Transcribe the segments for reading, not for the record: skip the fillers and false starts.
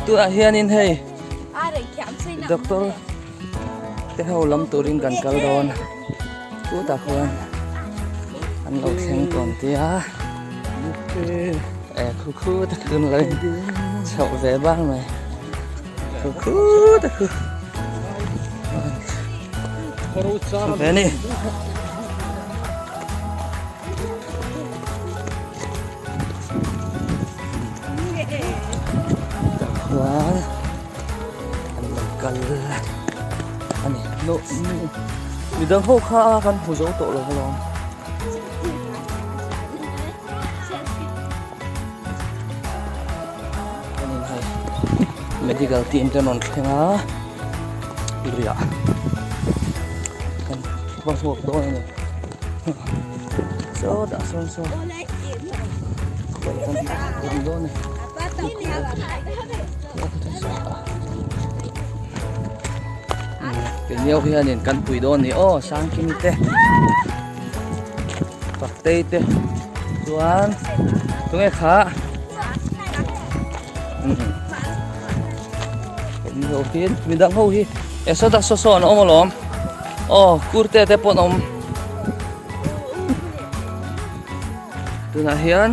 Tunah hianin hei doctor te ho lam turin kan kal dawn chutah khuan an lo thleng tawn tia e khu khu te khu an lo in chhoh ve bang mai khu khu te khu ve a ni. Khuan an lo kal a ni midang ho kha kan hmu zo tawh lo alawm. Medical team te an rawn thleng a riah kan va hmuak dawn a ni. Sawtah sawn saw khuai kan lam dawn a ni. Keini ho hianin kan pui dawn a ni aw Sangkimi te Paktei te chuan tunge kha keini ho hi midang ho hi e sawtah saw saw an awm alawm aw kurte te pawh an awm. Tunah hian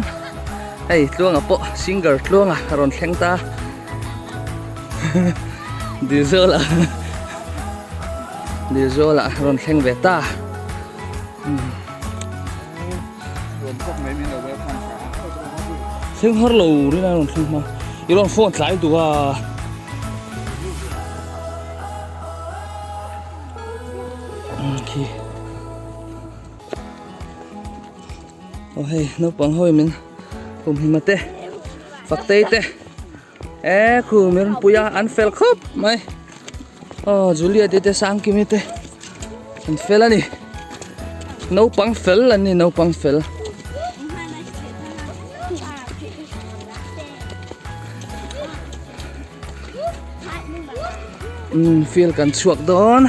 hei Tluanga pawh singer Tluanga a rawn thleng ta Diesel a Diesel a rawn thleng ve ta Thleng har lo rin a rawn thleng hma i rawn phone tlai duh a. Khi. Aw hei naupang ho in min humhim a te faktei te e khu min rawn pui a an fel khawp mai aw Juliet te Sangkimi te an fel a ni naupang fel an ni naupang fel. Umm field kan chhuak dawn.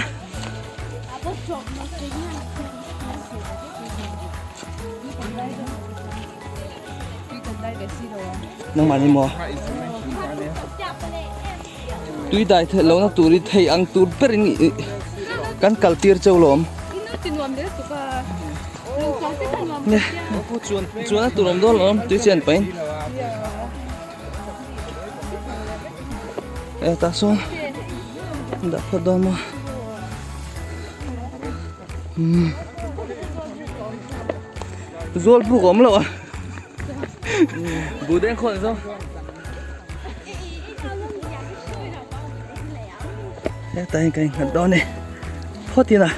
Nangmah ni maw? Tui dai theih lohna turin thei ang tur berin kan kal tir cheu lawm. Chuan chuan a tur awm dawn lawm tui chian pahin. E tah sawn dah phawt dawn maw? Zual buk awm loh a buh deng khawn zawng hetah hian ka innghat dawn a ni phawt ila.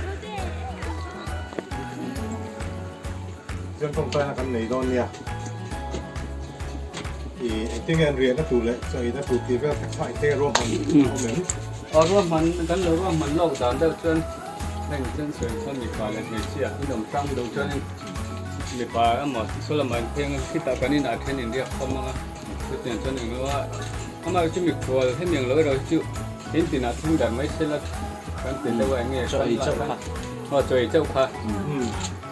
Ziang tawngtaina kan nei dawn nia i engtin nge an riahna tur leh chaw eina tur tih vel te kha engtin nge ruahman a awm em? Aw ruahman kan lo ruahman lawk dan deuh chuan heng chuan sawi chuan mipa leh hmeichhia in awm hrang deuh chuanin mipa emaw saw lamah in pheng a khitah kan inah then in riak khawm ang a chutiang chuan englo a amah chu mikhual hemi ang lo erawh hi chu in tinah thleng darh mai sela kan ti deuh a eng nge Chaw ei chauh kha. Aw chaw ei chauh kha.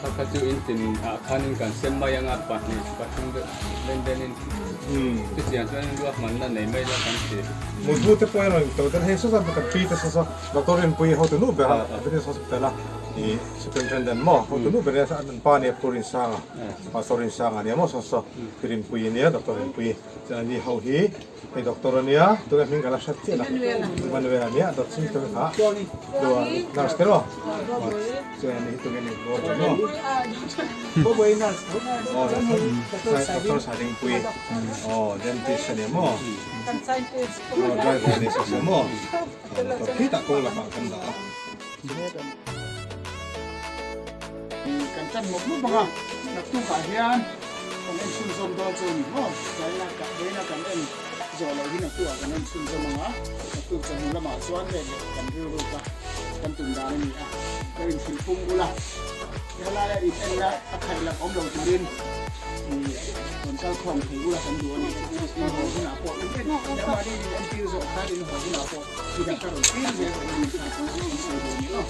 Kha kha chu in tin ah khanin kan sem mai anga pahnih pathum deuh len venin chutiang chuan ruahmanna nei mai la kan ti. Mutbu te pawh erawh to tel hei saw saw kan pi te saw saw Doctor Rinpuii hotu nu ber a Adventist Hospital a i Superintendent maw hotu nu ber a an pa nia Pu Rinsanga Pastor Rinsanga nia maw saw saw Pi Rinpuii nia Doctor Rinpuii chuan ani ho hi Hei doctor a nia, tunge hming ka la hret chiah lo. Emmanuel a nia, dawt chhung tunge kha dua nurse te rawh. Chuan ani hi tunge ni bawr chu maw. Aw doctor Saidingpui, aw dentist a nia maw. Aw driver a ni sa sa maw. Aw motor khitah kawng lakah kan dah a. Kan tan mawp mawp ang a, naktukah hian kan en chhunzawm dawn chu a ni maw? Vawiina kan en zawh loh hi naktukah kan en chhunzawm ang a, naktuk chawhnu lamah chuan let leh kan rilru kha kan tum dan a ni a, lo inhrilh pung bula helaia in enna a khaih lak awm lo turin rawn kal khawm thei ula kan duh a ni. In haw hunah pawh in en, nangmahni in entir zawh khan in haw hunah pawh midang kha rawn tir zel rawh u ni kha kan sawi duh a ni aw.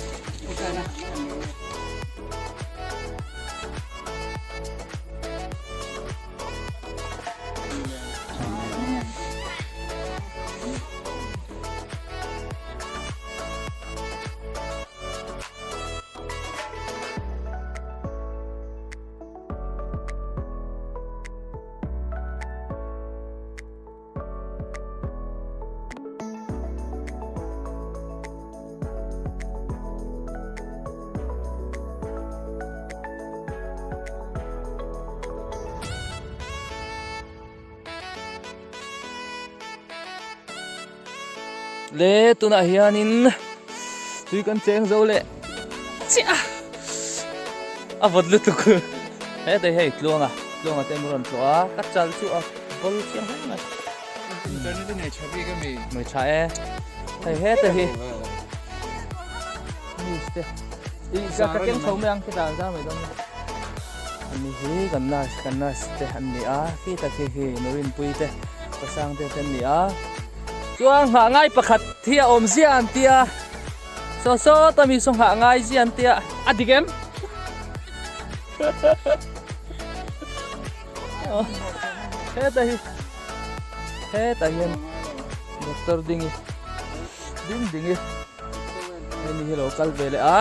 Le tunah hianin tui kan cheng zo leh chiah a, a vawt lutuk hetei hei tluanga tluanga te an rawn tlawh a ka chal chu a bawl chiang hle mai. Internet a nei tha bik ami? Nei tha e. Hei heta hi news te i ka ka keng chho mai ang khitah an zar mai dawn nia. Ani hi kan nurse kan nurse te an ni a khi tak hi hi Nurinpui te Pasang te te an ni a. Chuan nghah ngai pakhat hi a awm zia an tia saw saw ta mi saw nghah ngai zia an tia a dik em? Heta hi hetah hian doctor ding hi ding ding hi hemi hi lo kal ve leh a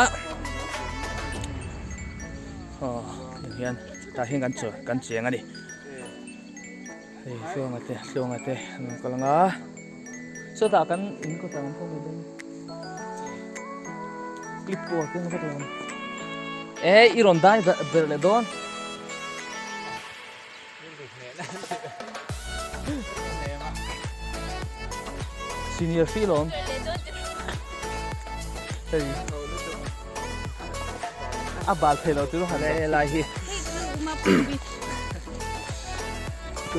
aw hian tah hian kan chaw kan cheng a ni hei tluanga te tluanga te an lo kal ang a sawtah kan in kawtah kan kawm ve dawn clip pawh a keng vek lo e i rawn dai ber leh dawn. Senior fee lawm. Hei. A bal thei lo tur han e lai hi.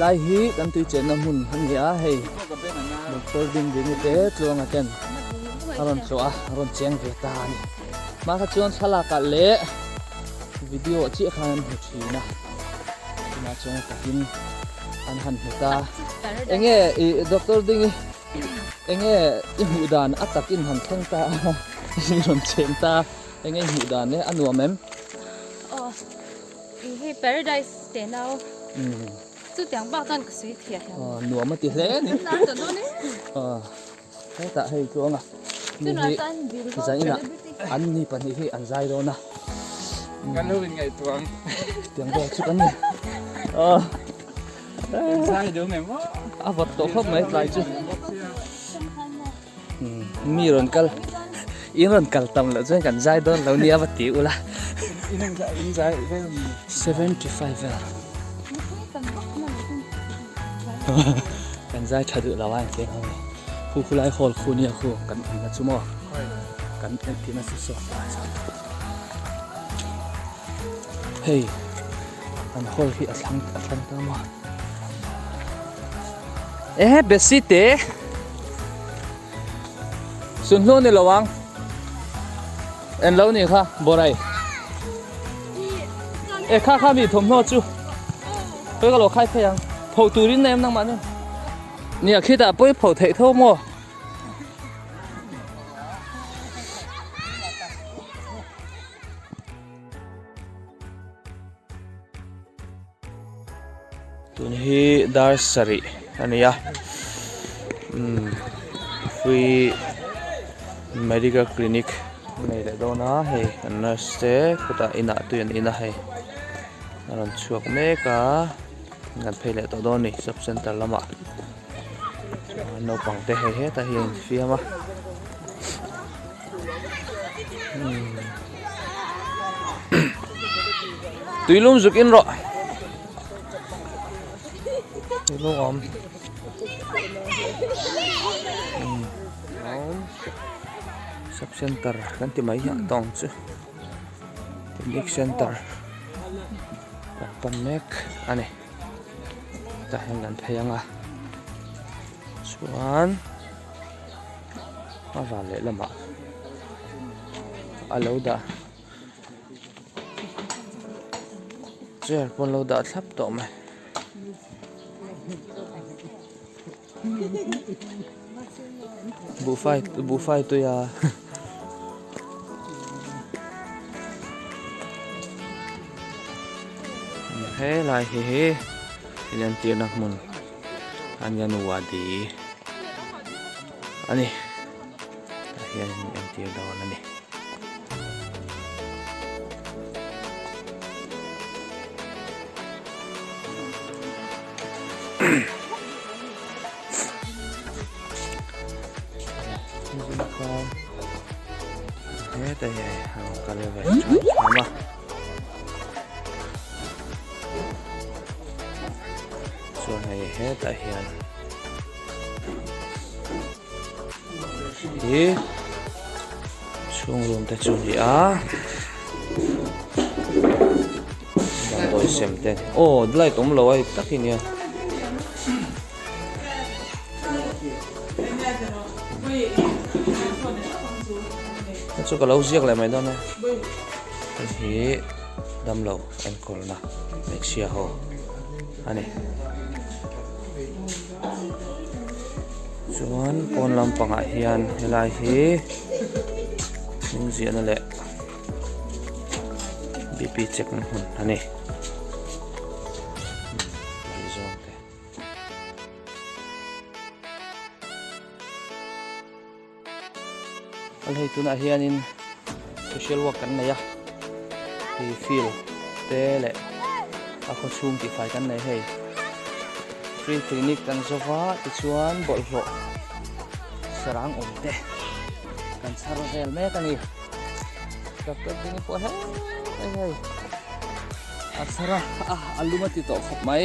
Lai hi kan tui chenna hmun a ni a hei. Doctor ding ding te tluanga ten a rawn tlawh a, a rawn cheng ve ta a ni. Hma kha chuan thlalak ah leh video chiah khan an hmu thin a. Tunah chuan a takin an han hmu ta. Enge i doctor ding i enge i hmuh dan a takin han thleng ta a i rawn cheng ta enge i hmuh dan e a nuam em? Aw i hei paradise te nau chutiang bak chuan ka sawi thiah hian. Aw nuam a ti hle a ni. Aw hetah hei tluanga mi hi zainah an ni pahnih hi an zai dawn a. Kan lo inngaihtuah ang. Tiang vel chu kan ni. Aw. Zai deuh mai maw? A vawt tawh khawp mai tlai chu. Mi rawn kal in rawn kal tam loh chuan kan zai dawn lo nia va ti ula. In zai vel mi. 75 vel. Kan zai tha duh lo a engtin ang ni. Khu khu lai hall khu nia khu kan awmna chu maw. Kan entirna chu saw lai chuan. Hei an hall hi a thlang a thlang ta maw. Ehe Bessie te Sunhlu ni lo ang en lo ni kha borai e kha kha mi thawmhnaw chu pawh ka lo khai phei ang pho turin na em nangmah ni nia khitah pawh i pho theih tho maw. Tun hi dar sarih a ni a umm free medical clinic a nei leh dawn a hei an nurse te khutah inah tui an in a hei a rawn chhuak mek a an phei leh tawh dawn a ni sub center lamah. Naupang te hei hetah hian an fiam a tuilum zuk in rawh tuilum awm sub center kan ti mai hi a tawng chu clinic center kan pan mek a ni. Tah hian kan phei ang a chuan a van leh lamah a lo dah chair pawh an lo dah thlap tawh mai. Buhfai buhfai tui a helai hi hi inentirna hmun anganwadi a ni tah hian in entir dawn a ni. Hetah hian an kal ve tham tham a chuan hei hetah hian. hi chhung room te chu a ni a damdawi sem te aw light awm lo a hei tak hi nia. Chu ka lo ziak leh mai dawn a hei hi damlo enkawlna hmeichhia ho a ni chuan pawn lampangah hian helai hi hnungziahna leh bp check na hmun a ni. Hei tunah hianin social work kan nei a hei field te leh a khaw chhung tih fai kan nei hei free clinic kan zawva tichuan bawlhhlawh sarang awm te kan chhar vel mek a ni doctor ding pawh hei hei a chhar a a lum a ti tawh khawp mai.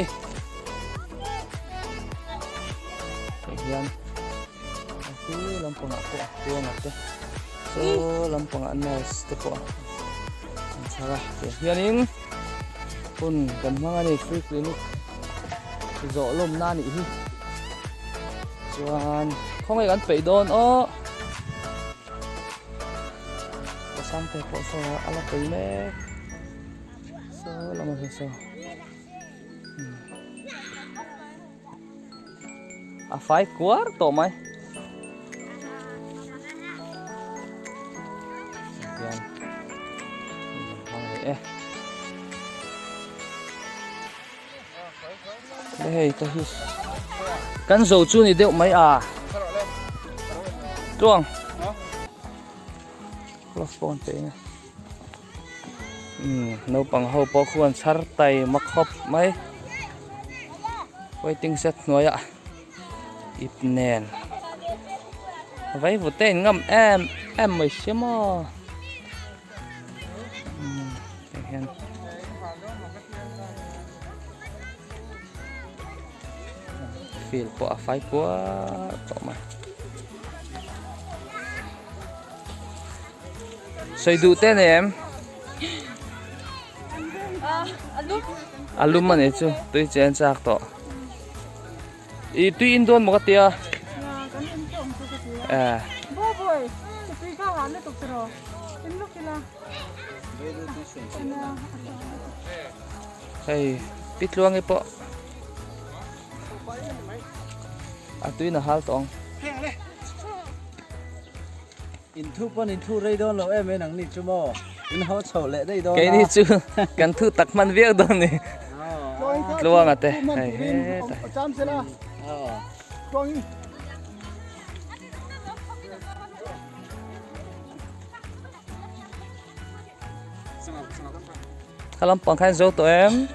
Hei hian a khi lampangah pawh kuanga te saw lampangah nurse te pawh an chhar a tiang hianin hun kan hmang a ni free clinic zawh lawmna a nih hi chuan khawngaih kan peih dawn aw pasangte pawh saw a la peih mek saw lamah sawn saw. A fai kuar tawh mai. Hian hmang leh e. Le hei ka hi kan zo chu ni deuh mai a. Tuang. Glove pawh an pe nge. Umm naupang ho pawh khuan chhar tai ma khawp mai waiting shed hnuaiah ip nen vaivut te in ngam em em mai sia maw umm tah hian field pawh a fai kual tawh mai. Sawi duh te nei em? A lum a nih chu tui chen chak tawh. I tui in dawn maw ka tia? Eh. Hei pi tluangi pawh a tuin a hal tawh ang. In thu pawn in thu rei dawn lo em em ang ni chu maw? In haw chho leh daih dawn a. Keini chu kan thu tak hman viau dawn ni. Tluanga te hei heta. Kha lampang khan zo tawh em?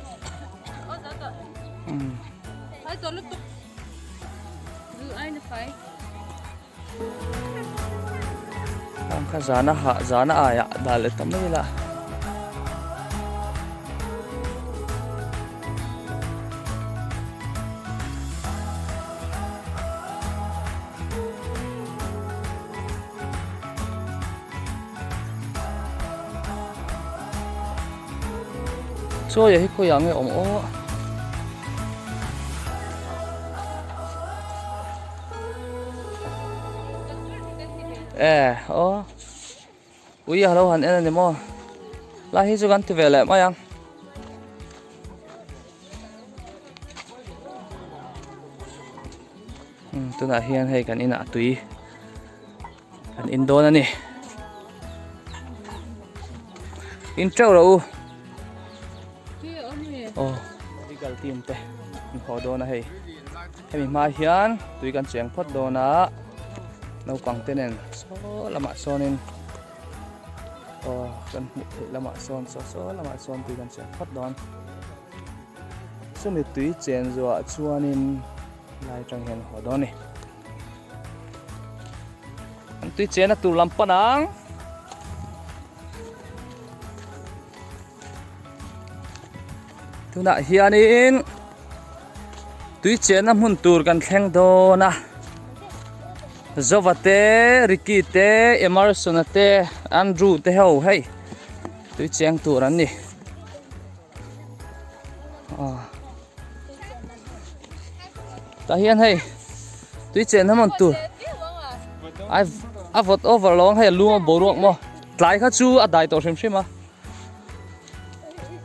Ang kha zana hah zana aiah dah leh ta mai ila. Chawi hi khawiah nge awm aw. Eh aw ui a lo han en a ni maw lai hi chu kan ti ve leh mai ang tunah hian hei kan inah tui kan in dawn a ni in teuh rawh u aw medical team te an haw dawn a hei hemi hma hian tui kan cheng phawt dawn a naupang te nen saw lamah sawnin aw kan hmuh theih lamah sawn saw saw lamah sawn tui kan cheng phawt dawn chumi tui chen zuah chuanin lai atang hian haw dawn a ni. An tui chen a tur lam pan ang. Tunah hianin tui chenna hmun tur kan thleng dawn a. Zova te, Ricky te, Emerson-a te, Andrew te ho hei tui cheng tur an ni. Tah hian hei tui chen hman tur ai a vawt over lo ang hei a lung a boruak maw tlai kha chu a dai tawh hrim hrim a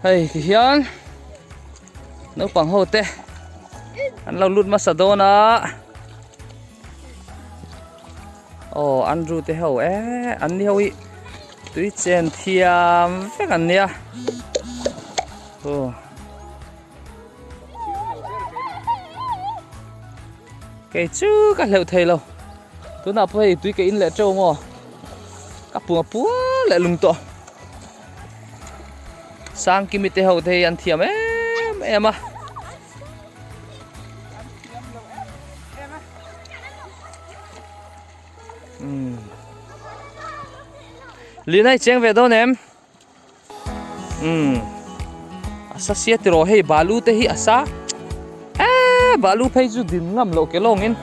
hei ti hian naupang ho te an lo lut hmasa dawn a aw Andrew te ho e an ni ho hi tui chen thiam vek an nia aw. Kei chu ka hleuh thei lo tunah pawh hei tui ka in leh teuh maw ka pung a pual leh lung tawh Sangkimi te ho te hi an thiam em em a Lina i cheng ve dawn em? Umm a sa sia tiraw hei balu te hi a sa eee balu phei chu din ngam loh ke lawngin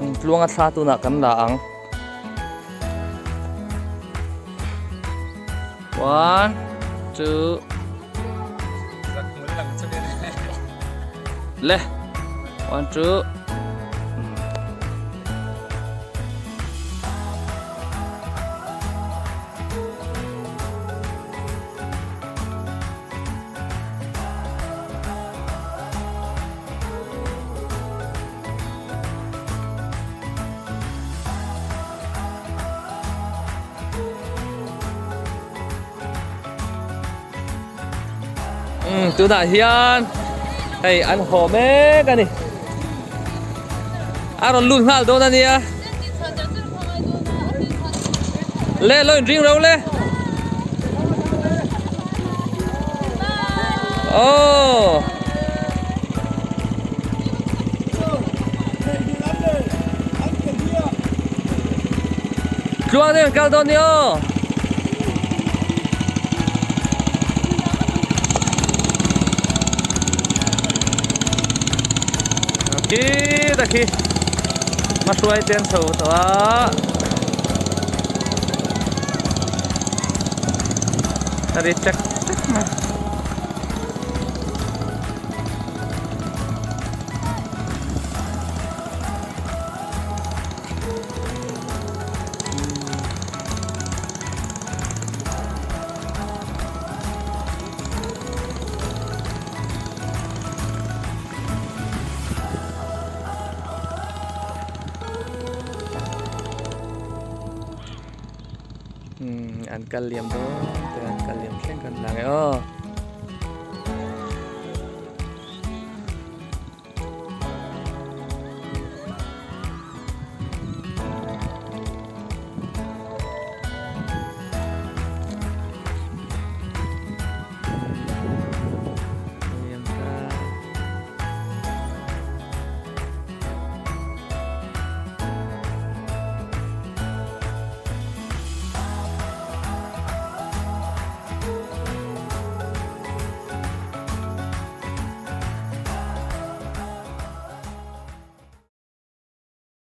umm tluanga thla tunah kan la ang one two le one two Umm tunah hian hei an haw mek a ni a rawn lut nghal dawn a nia le lo in ring ro le oh Tluang deuh in kal dawn ni aw. Khi ta khi ma hruai ten chho tawh a. A ri chek chek mai. An kal liam dawn te an kal liam thleng kan lang e aw.